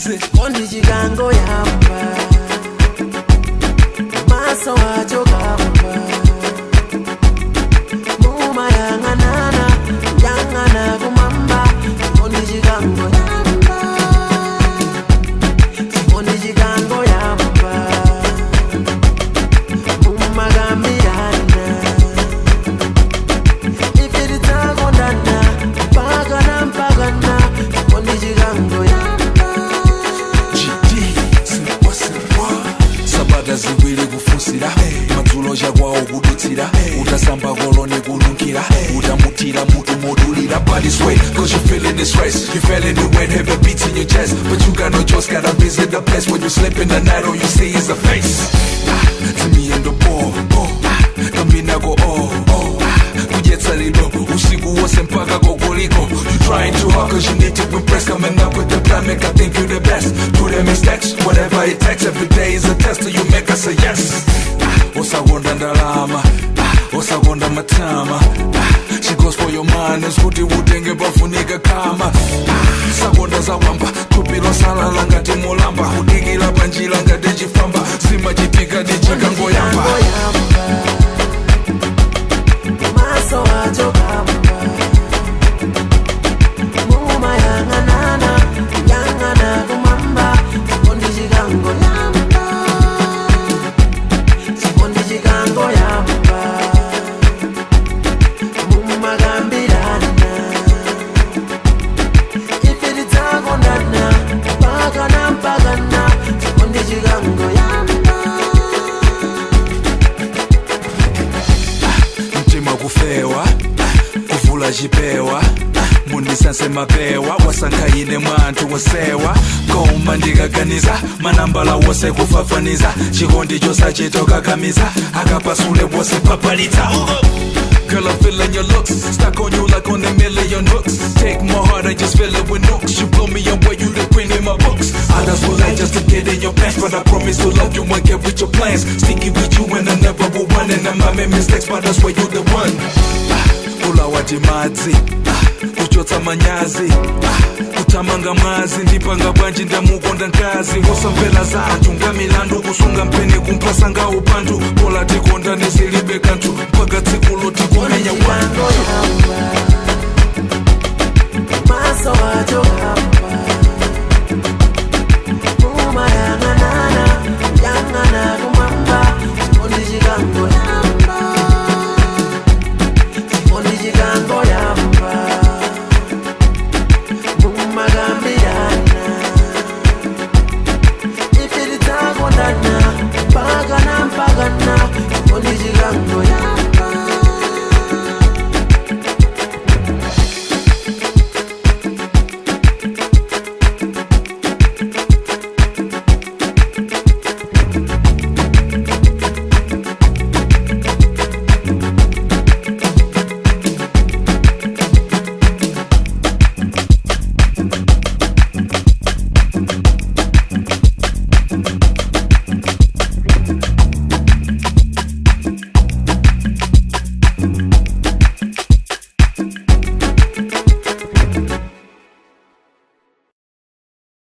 manyazi. Chikondi chikangoyamba, maso achokamba, mumayang'anana, yang'ana kumamba. Chikondi chikangoyamba, chikondi chikangoyamba, mumagambirana, ife tidzakondana mpakana mpakana. Chikondi chikangoyamba. GD simwa simwa, sabata 2 kufunsira, madzulo chakwawo kudutsira, utasamba koloni kununkhira, utamutira mutu modulira. Body sway 'cause you feeling this race. You feeling the weight, heavy beats in your chest, but you got no choice, gotta visit the place. When you sleep in the night, all you see is a face. Ah, timiyendo bo bo, ah, kaminako oh oh, ah, kudyetsa lido usiku wose mpaka kokoliko. You trying too hard 'cause you need to impress. Coming up with the plan, make I think you the best. Do the mistakes, whatever it takes. Every day is a test till you make us say yes. Ah, osakonda ndalama, ah, osakonda matama, ah, she goes for your mind kuti utenge pafunika kama, ah, sakonda zawamba, thupi losalala ngati mulamba, kudikila panjila ngati chifamba, simachitika ndichikangoyamba. Chikangoyamba, maso achokamba, mumayang'anana, yang'ana kumamba. Chikondi chikangoyamba, chikondi chikangoyamba, mumagambirana, ife tidzakondana mpakana mpakana. Chikondi chikangoyamba. Mtima kufewa, kuvula chipewa, mundisanse mapewa, wasankha ine mwanthu wosewa, koma ndikaganiza manambala wose kufafaniza, chikondi chosachitokakamiza, akapasule wose papalitsa. Girl, I'm feeling your looks. Stuck on you like on a million hooks. Take my heart and just fill it with nooks. You blow me away, you the queen in my books. Others will like just to get in your pants, but I promise to love you and get with your plans. Sticky with you and I never will run. And I made mistakes, but that's why you the one. Ah, kulawa timadzi, ah, kuchotsa manyazi, ah, kuthamanga mwazi, ndipanga bwanji, ndamukonda mkazi wosamvela zathu ngamilandu, kusunga mpeni kumphasa ngaupandu, pola tikonda nisilibe kanthu mpaka tsiku lotikumenya wanu. Chikangoyamba, maso achokamba.